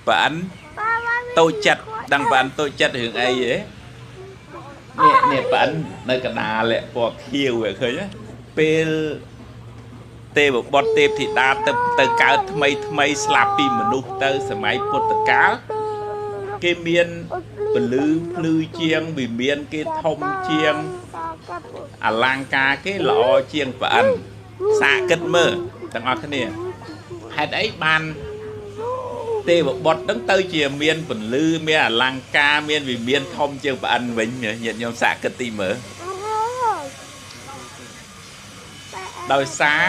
ប្រអិនតូចចិត្តដឹងប្រអិនតូចចិត្តរឿងអីហ៎នេះនេះប្រអិននៅកដាលពណ៌ខៀវឃើញពេលទេវបុត្រទេពធីតាទៅកើតថ្មីថ្មីស្លាប់ពីមនុស្សទៅសម័យពុទ្ធកាលគេមានពលឺភ្លឺជាងវិមានគេធំជាងអលង្ការគេល្អជាងប្រអិនសាកគិតមើលទាំងអស់គ្នាហេតុអីបានទេវបុត្រហ្នឹងទៅជាមានពន្លឺមានអលង្ការមានវិមានធំជាងប្រអិនវិញញាតិញោមសាកគិតទីមើលដោយសារ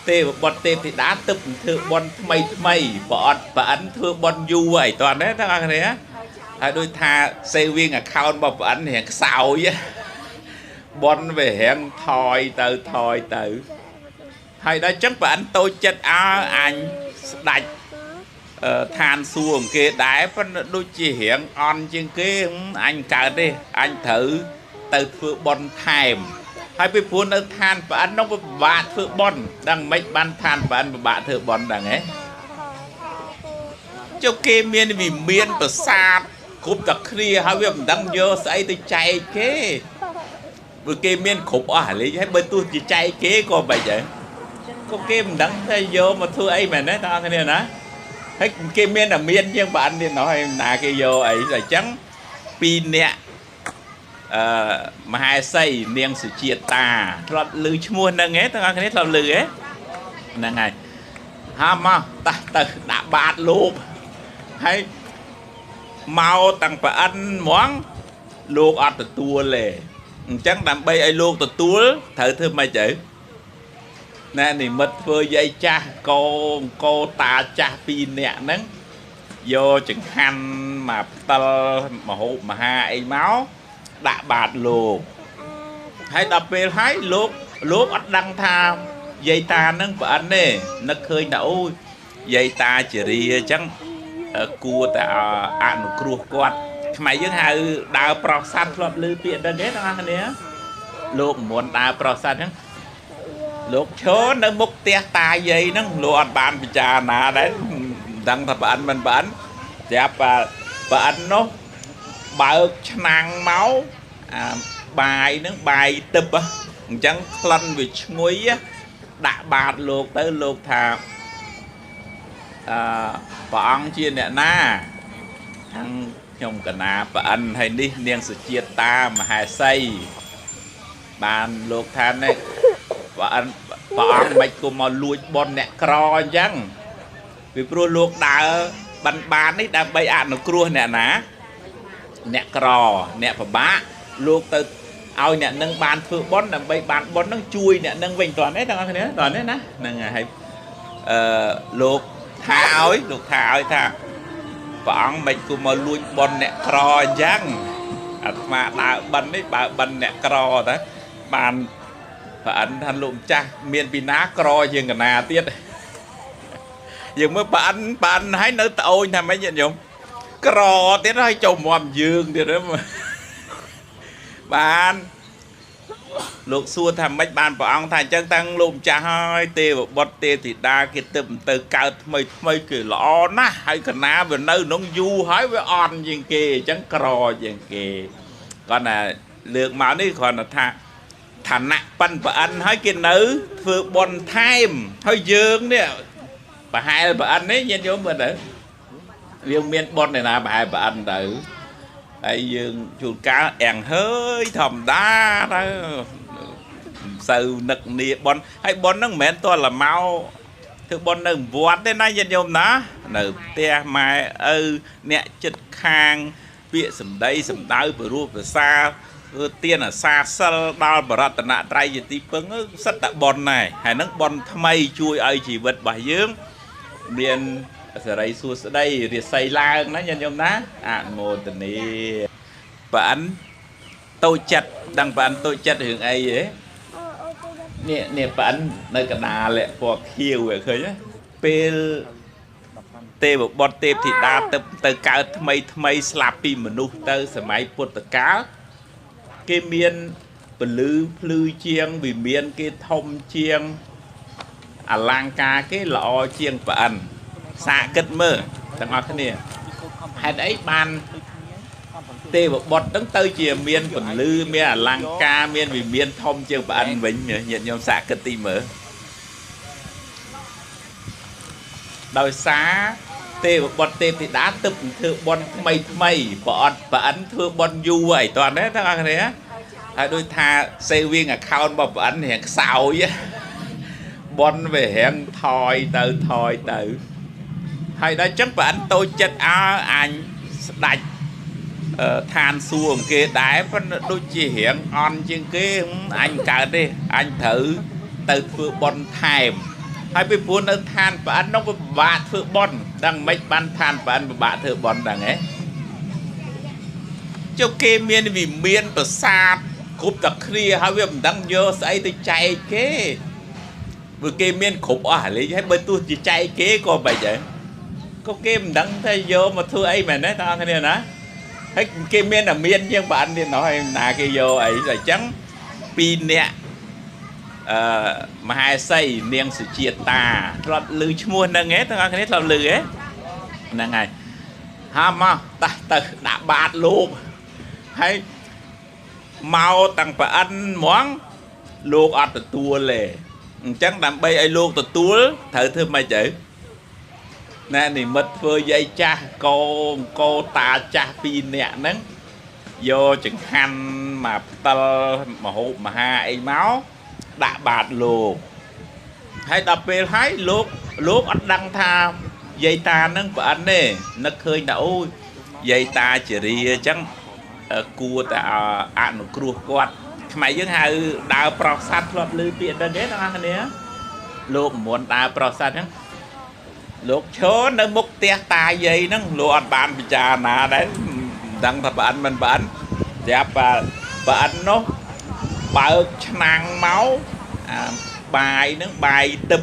ទេវបុត្រទេពធីតាទើបធ្វើបុណ្យថ្មីថ្មីប្រអត់ប្រអិនធ្វើបុណ្យយូរហើយតោះណាទាំងអស់គ្នាហើយដូចថា saving account របស់ប្រអិនរៀងខ្សោយបុណ្យវារៀងថយទៅថយទៅហើយដល់ចឹងប្រអិនតូចចិត្តអើអញស្ដាច់ឋានសួគ៌គេដែរប៉ុន្តែដូចជារៀងអន់ជាងគេអញកើតទេអញត្រូវទៅធ្វើបុណ្យថែមហើយពីព្រោះនៅឋានប្រអិននោះវាពិបាកធ្វើបុណ្យដឹងមិនបានឋានប្រអិនពិបាកធ្វើបុណ្យដឹងហ៎ចុះគេមានវិមានប្រាសាទគ្រប់តែគ្នាហើយវាមិនដឹងយកស្អីទៅចែកគេព្រោះគេមានគ្រប់អស់អាលីហើយបើទោះជាចែកគេក៏មិនដែរក៏គេមិនដឹងថាយកមកធ្វើអីមែនទេបងប្អូនណាហើយគេមានតែមានជាងប្រអិនទៀតណោះហើយណាគេយកអីតែអញ្ចឹងពីរនាក់មហេសីនាងសុជាតាធ្លាប់ឮឈ្មោះហ្នឹងឯងទាំងអស់គ្នាធ្លាប់ឮឯងហ្នឹងហើយហាមកតះទៅដាក់បាតលោកហើយមកតាំងប្រអិនហ្មងលោកអត់ទទួលទេអញ្ចឹងដើម្បីឲ្យលោកទទួលត្រូវធ្វើម៉េចទៅណែនិមិត្តធ្វើយាយចាស់កោតាចាស់ពីរនាក់ហ្នឹងយកចង្ហាន់មកផ្តិលមហូបមហាអីមកដាក់បាតលោកហើយដល់ពេលហើយលោកអត់ដឹងថាយាយតានឹងប្រអិនទេនឹកឃើញថាអូយាយតាជារាអញ្ចឹងគួរតែអនុគ្រោះគាត់ខ្មែរយើងហៅដើរប្រោះសัตว์ធ្លាប់ឮពាក្យហ្នឹងទេបងប្អូនលោកមុនដើរប្រោះសัตว์ហ្នឹងលោកឈរនៅមុខផ្ទះតាយាយហ្នឹងលោកអត់បានពិចារណាដែរមិនដឹងថាប្រអិនមិនប្រអិនស្រាប់ប្រអិននោះបើកឆ្នាំងមកអាបាយហ្នឹងបាយទឹកអញ្ចឹងក្លិនវាឈ្ងុយដាក់បាតលោកទៅលោកថាព្រះអង្គជាអ្នកណាខាងខ្ញុំកណាប្រអិនហើយនេះនាងសុជាតាមហេសីបានលោកថានេះព្រះអង្គមិនគុំមកលួចបនអ្នកក្រអញ្ចឹងពីព្រោះលោកដើរបាននេះដើម្បីអនុគ្រោះអ្នកណាអ្នកក្រអ្នកពិបាកលោកទៅឲ្យអ្នកនឹងបានធ្វើបុណ្យដើម្បីបានបុណ្យនឹងជួយអ្នកនឹងវិញតោះនេះទាំងអស់គ្នាតោះនេះណាហ្នឹងហើយលោកថាឲ្យលោកថាឲ្យថាព្រះអង្គមិនគួរមកលួចបុណ្យអ្នកក្រអញ្ចឹងអាត្មាដើរបិណ្ឌនេះបើបិណ្ឌអ្នកក្រតាបានប្រអិនថាលោកម្ចាស់មានពីណាក្រជាងកណាទៀតយើងមើលប្រអិនបានហើយនៅត្អូញថាម៉េចញាតិញោមក្រទៀតហើយចូលមាំយើងទៀតបានលោកសួរថាម៉េចបានព្រះអង្គថាអញ្ចឹងតាំងលោកម្ចាស់ហើយទេវបុត្រទេធីតាគេទៅកើតថ្មីថ្មីគេល្អណាស់ហើយកណាវានៅក្នុងយូរហើយវាអន់ជាងគេអញ្ចឹងក្រជាងគេគាត់ណាលើកមកនេះគ្រាន់តែថាឋានៈប៉ិនប្រអិនហើយគេនៅធ្វើបុណ្យថែមហើយយើងនេះប្រហែលប្រអិននេះញាតិញោមមើលទៅវាមានបុណ្យឯណាប្រហែលប្រអិនទៅហើយយើងជួនកាលអៀងហើយធម្មតាទៅមិនសូវនឹកនាបុណ្យហើយបុណ្យហ្នឹងមិនមែនតលមកធ្វើបុណ្យនៅវត្តទេណាញាតិញោមណានៅផ្ទះម៉ែឪអ្នកចិត្តខាងពាក្យសម្ដីសម្ដៅពរោះភាសាធ្វើទានអាសាសិលដល់បរតនត្រ័យជាទីពឹងសិតតែបុណ្យដែរហើយហ្នឹងបុណ្យថ្មីជួយឲ្យជីវិតរបស់យើងមានសេរីសួស្តីរាសីឡើងណាញាតិញោមណាអនុមោទនាប្រអិនតូចចិត្តដឹងប្រអិនតូចចិត្តរឿងអីហ៎នេះនេះប្រអិននៅកដាលពណ៌ខៀវឃើញពេលទេវបុត្រទេពធីតាទៅកើតថ្មីថ្មីស្លាប់ពីមនុស្សទៅសម័យពុទ្ធកាលគេមានពលឺភ្លឺជាងវិមានគេធំជាងអលង្ការគេល្អជាងប្រអិន សាកគិតមើលទាំងអស់គ្នាហេតុអីបានទេវបុត្រហ្នឹងទៅជាមានពន្លឺមានអលង្ការមានវិមានធំជាងប្រអិនវិញញាតិញោមសាកគិតទីមើលដោយសារទេវបុត្រទេពធីតាទើបធ្វើបុណ្យថ្មីថ្មីប្រអត់ប្រអិនធ្វើបុណ្យយូរហើយតោះណាទាំងអស់គ្នាហើយដូចថា saving account របស់ប្រអិនរៀងខ្សោយបុណ្យវារៀងថយទៅថយទៅហើយដល់ចឹងប្រអិនតូចចិត្តអើអញស្ដាច់ឋានសួគ៌គេដែរប៉ុន្តែដូចជារៀងអន់ជាងគេអញកើតទេអញត្រូវទៅធ្វើបុណ្យថែមហើយពីព្រោះនៅឋានប្រអិននោះវាពិបាកធ្វើបុណ្យដឹងមិនបានឋានប្រអិនពិបាកធ្វើបុណ្យដឹងហ៎ចុះគេមានវិមានប្រាសាទគ្រប់តែគ្នាហើយវាមិនដឹងយកស្អីទៅចែកគេព្រោះគេមានគ្រប់អស់អាលីហើយបើទោះជាចែកគេក៏មិនដែរក៏គេមិនដឹងថាយកមកធ្វើអីមែនទេបងប្អូនគ្នាណាហើយគេមានតែមានជាងប្រអិនទៀតណោះហើយណាគេយកអីតែអញ្ចឹងពីរនាក់មហេសីនាងសុជាតាធ្លាប់ឮឈ្មោះហ្នឹងឯងទាំងអស់គ្នាធ្លាប់ឮឯងហ្នឹងហើយហាមកតះទៅដាក់បាតលោកហើយមកតាំងប្រអិនហ្មងលោកអត់ទទួលទេអញ្ចឹងដើម្បីឲ្យលោកទទួលត្រូវធ្វើម៉េចទៅណែនិមិត្តធ្វើយាយចាស់កោកោតាចាស់ពីរនាក់ហ្នឹងយកចង្ហាន់មកផ្តិលមហូបមហាអីមកដាក់បាតលោកហើយដល់ពេលហើយលោកអត់ដឹងថាយាយតានឹងប្រអិនទេនឹកឃើញថាអូយយាយតាជារាអញ្ចឹងគួរតែអនុគ្រោះគាត់ខ្មែរយើងហៅដើរប្រោសសត្វធ្លាប់ឮពាក្យហ្នឹងទេទាំងអស់គ្នាលោកមុនដើរប្រោសសត្វហ្នឹងលោកឈរនៅមុខផ្ទះតាយាយហ្នឹងលោកអត់បានពិចារណាដែរមិនដឹងថាប្រអិនមិនប្រអិនស្រាប់ប្រអិននោះបើកឆ្នាំងមកអាបាយហ្នឹងបាយទឹក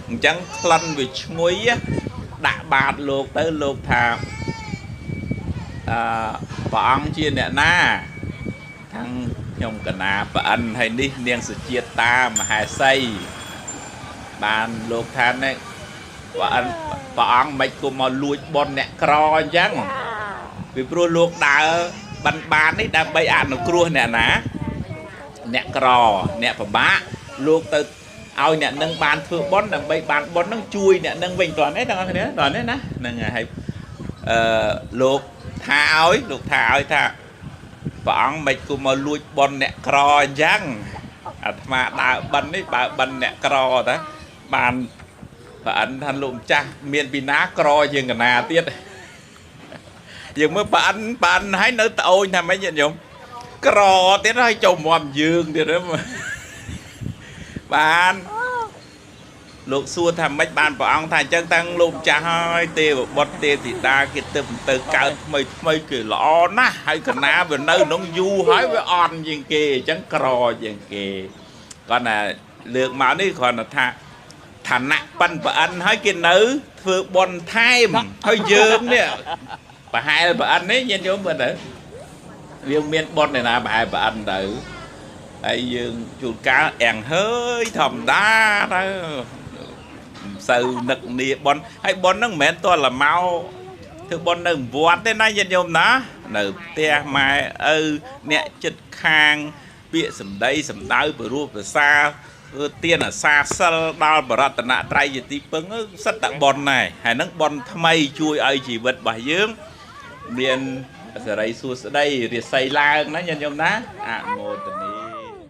អញ្ចឹងក្លិនវាឈ្ងុយដាក់បាតលោកទៅលោកថាព្រះអង្គជាអ្នកណាខាងខ្ញុំកណាប្រអិនហើយនេះនាងសុជាតាមហេសីបានលោកថានេះប្រអិនព្រះអង្គមិនគុំមកលួចបុណ្យអ្នកក្រអញ្ចឹងពីព្រោះលោកដើរបាននេះដើម្បីអនុគ្រោះអ្នកណាអ្នកក្រអ្នកពិបាកលោកទៅឲ្យអ្នកនឹងបានធ្វើបុណ្យដើម្បីបានបុណ្យនឹងជួយអ្នកនឹងវិញតោះនេះទាំងអស់គ្នាតោះនេះណាហ្នឹងហើយលោកថាឲ្យលោកថាឲ្យថាព្រះអង្គមិនគុំមកលួចបុណ្យអ្នកក្រអញ្ចឹងអាត្មាដើរបិណ្ឌនេះបើបិណ្ឌអ្នកក្រតាបានប្រអិនថាលោកម្ចាស់មានពីណាក្រជាងកណាទៀតយើងមើលប្រអិនប្រអិនហើយនៅត្អូញថាម៉េចញាតិញោមក្រទៀតហើយចូលមាំយើងទៀតបានលោកសួរថាម៉េចបានព្រះអង្គថាអញ្ចឹងតាំងលោកម្ចាស់ហើយទេវបុត្រទេពធីតាគេទៅទៅកើតថ្មីថ្មីគេល្អណាស់ហើយកណាវានៅក្នុងយូរហើយវាអន់ជាងគេអញ្ចឹងក្រជាងគេគាត់ណាលើកមកនេះគ្រាន់តែថាឋានៈប៉ិនប្រអិនហើយគេនៅធ្វើបុណ្យថែមហើយយើងនេះប្រហែលប្រអិននេះញាតិញោមមើលទៅវាមានបុណ្យឯណាប្រហែលប្រអិនទៅហើយយើងជួនកាលអៀងហើយធម្មតាទៅមិនសូវនឹកនាបុណ្យហើយបុណ្យហ្នឹងមិនមែនតលមកធ្វើបុណ្យនៅវត្តទេណាញាតិញោមណានៅផ្ទះម៉ែឪអ្នកចិត្តខាងពាក្យសម្ដីសម្ដៅព្រោះភាសាធ្វើទានអាសាសិលដល់បរតនត្រ័យជាទីពឹងសិតតែបុណ្យដែរហើយហ្នឹងបុណ្យថ្មីជួយឲ្យជីវិតរបស់យើងមានសេរីសួស្តីរាសីឡើងណាញាតិញោមណាអនុមោទនា